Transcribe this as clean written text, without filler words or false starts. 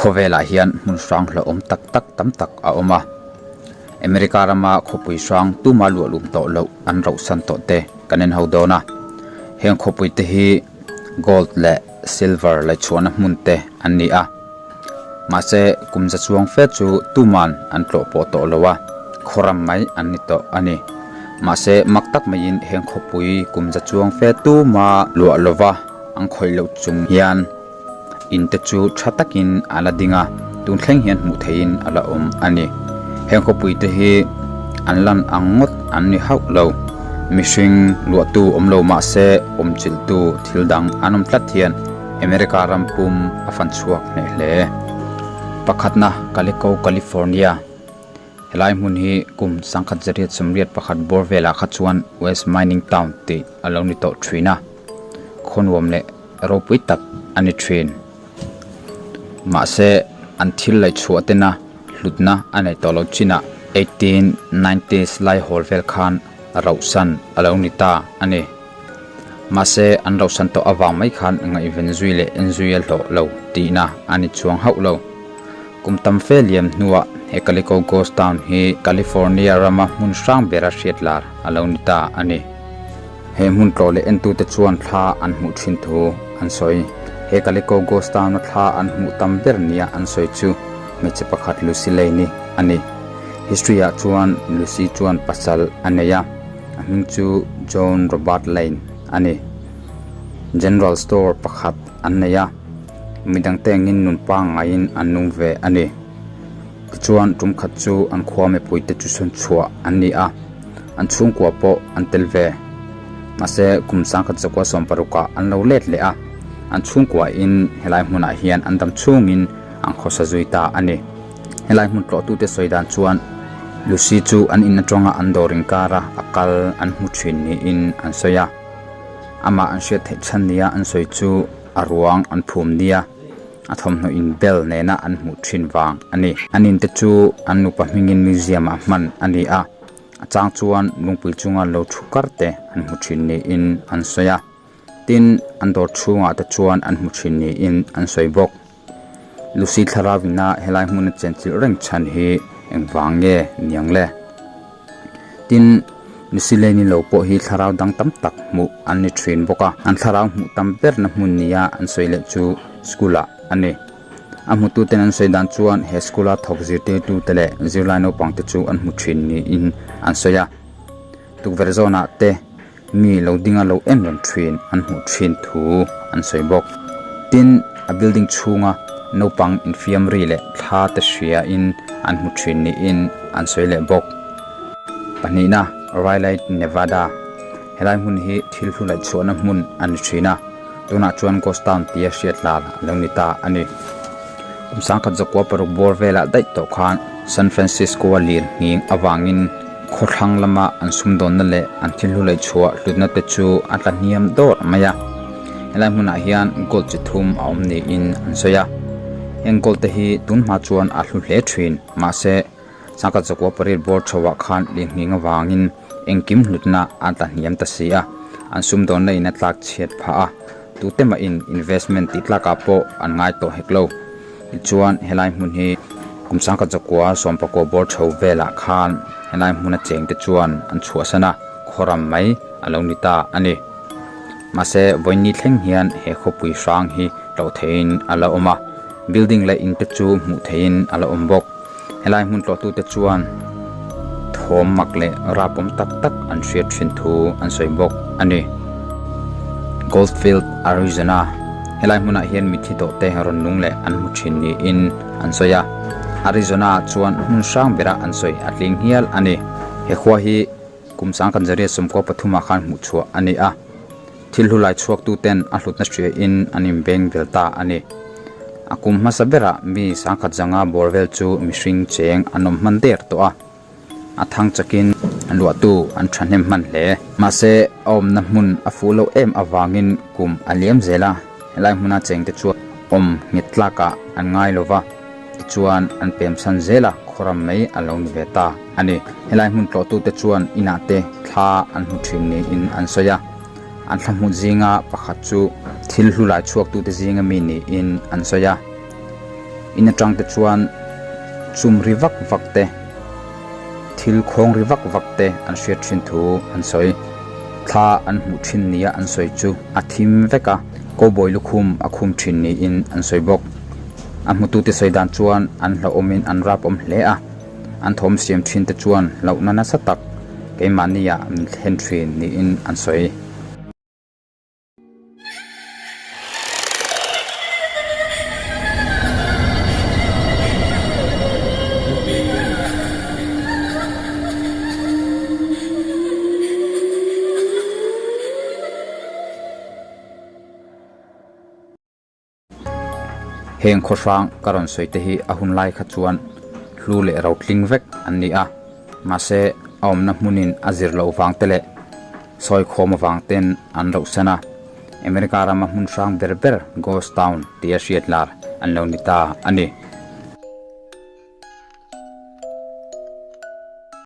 Khawvelah hian hmun hrang hlauhawm tak tak tam tak a awm a. America rama khawpui hrang tuma luahlum tawh loh an rohsan tawh te kan en ho dawn a. Heng khawpui te hi gold leh silver laihchhuahna hmun te an ni a. Mahse kum za chuang fe chu tuman an tlawh pawh tawh lo a, khawram mai an ni tawh a ni. Mahse mak tak maiin heng khawpui kum za chuang fe tuma luah lova an khawih loh chung hian In te chu tha takin a la ding a, tun thleng hian hmuh theihin a la awm a ni. Heng khawpui te hi an lan ang ngawt an ni hauh lo. Mihring luahtu awm lo mah se awmchilhtu thil dang an awm tlat hian America ram pum a fan chhuak hneh hle. Pakhatna, Calico, California. Helai hmun hi kum sangkhat zariat sawmriat pakhat bawr velah kha chuan West Mining Town tih a lo ni tawh thin a, khaw nuam leh ropui tak a ni thin. Mahse, an thil laih chhuah tena hlutna a neih tawh loh chinah 1890s lai hawl vel khan rauhsan a lo ni ta a ni. Mahse, an rauhsan tawh avang mai khan ngaihven zui leh enzui a hlawh lo tihna a ni chuang hauh lo. Kum tam fe liam hnuah he Calico Ghost Town hi California rama hmun hrang bera hriat lar a lo ni ta a ni. He hmun tlawh leh entute chuan thla an hmuh thin thu an sawi. He Calico Ghost Town-a thla an hmuh tam ber nia an sawi chu hmeichhe pakhat Lucy Lane-i a ni. History-ah chuan Lucy chuan pasal a nei a, a hming chu John Robert Lane a ni. General Store pakhat an nei a. Midangte engin nun pangngaiin an nung ve a ni. Tichuan, tum khat chu an khua mipuite chu sawn chhuah an ni a, an chhungkua pawh an tel ve. Mahse, kum sangkhat zakua sawmparukah an lo let leh a, an chhungkuain helai hmunah hian an dam chhungin an khawsa zui ta a ni. Helai hmun tlawhtute sawi dan chuan Lucy chu an in atanga an dawr inkara a kal an hmu thin niin an sawi a, amah an hriat theih chhan nia an sawi chu, A ruang an phum nia, a thawmhnaw in bel nena an hmuh thin vang a ni. An in te chu an nupa hmingin museum ah hman a ni a, a chang chuan lungpui chunga lo thu kar te an hmu thin niin an sawi a, tin an dawr chhungah te chuan an hmu thin niin an sawi bawk. Lucy thlarau ina helai hmuna chenchilh reng chhan hi engvang nge niang le? Tin, Lucy Lane-i lo pawh hi thlarau dang tam tak hmuh an ni thin bawk a, an thlarau hmuh tam berna hmun nia an sawi leh chu school-ah a ni. A hmututen an sawi dan chuan he school-a thawk zirtirtute leh zirlai naupangte chu an hmu thin niin an sawi a. Tukverh zawnah te mi lo dinga lo en reng thin an hmuh thin thu an sawi bawk. Tin, a building chhunga naupang infiam ri leh thla te hria in an hmu thin niin an sawi leh bawk. Pahnihna, Rhyolite, Nevada. Helai hmun hi thil hlu laih chhuahna hmun a ni thin a, tunah chuan ghost town tia hriat lar a lo ni ta a ni. Kum sangkhat zakua paruk bawr velah daih tawh khan San Francisco-a lir nghing avangin Khawthlang lama an sumdawnna leh an thil hlu leh chhuah hlutna te chu a tla hniam dawr mai a. Helai hmunah hian gold chi thum a awm niin an sawi a. Heng gold te hi tun hma chuan a hlu hle thin. Mahse, sangkhat zakua pariat bawr chhoah khan lirnghing avangin engkim hlutna a tla hniam ta si a, an sumdawnna in a tlak chhiat phah a, tute mahin investment tih tlakah pawh an ngai tawh hek lo. Tichuan helai hmun hi kum sangkhat zakua sawmpakua bawr chho velah khan helai hmuna chengte chuan an chhuahsan a, khawram mai a lo ni ta a ni. Mahse vawiin thleng hian he khawpui hrang hi hlauh theihin a la awm a, building leh in te chu hmuh theihin a la awm bawk. Helai hmun tlawhtute chuan thawm mak leh rapawm tak tak an hriat thin thu an sawi bawk a ni. Goldfield, Arizona, Helai hmunah hian mitthi tawhte rawn nung leh an hmu thin niin an sawi a. Arizona ah chuan hmun hrang bera an sawi a tling hial a ni. He khua hi kum sangkhat zariat sawmkua pathumah khan hmuh chhuah a ni a. Thil hlu lai chhuaktuten a hlutna hriain an inbeng bel ta a ni. A kum hmasa berah mi sangkhat zanga bawr vel chu mihring cheng an awm hman der tawh a. A thang chakin luahtu an thahnem hman hle. Mahse, a awmna hmun a fuh loh em avangin kum a liam zel a, helai hmuna chengte chuan awm nghet tlakah an ngai lo va, tichuan an pemsan zel a, khawram mai a lo ni ve ta a ni. Helai hmun tlawhtute chuan inah te thla an hmu thin niin an sawi a, an thla hmuh zinga pakhat chu thil hlu lai chhuaktute zinga mi niin an sawi a. In atang te chuan chum ri vak vak te, thil khawng ri vak vak te an hriat thin thu an sawi. Thla an hmuh thin nia an sawi chu a thim vek a, cowboy lukhum a khum thin niin an sawi bawk. A hmutute sawi dan chuan an hlauhawmin an rapawm hle a, an thawm siam thin te chuan hlauhna nasa tak keimahniah min thlen thin niin an sawi. Heng khaw hrang ka rawn sawi te hi a hun lai kha chuan hlu leh ro tling vek an ni a, mahse a awmna hmunin a zir loh vang te leh sawi khawm avang ten an rohsan a, America rama hmun hrang ber ber Ghost Town tia hriat lar an lo ni ta a ni.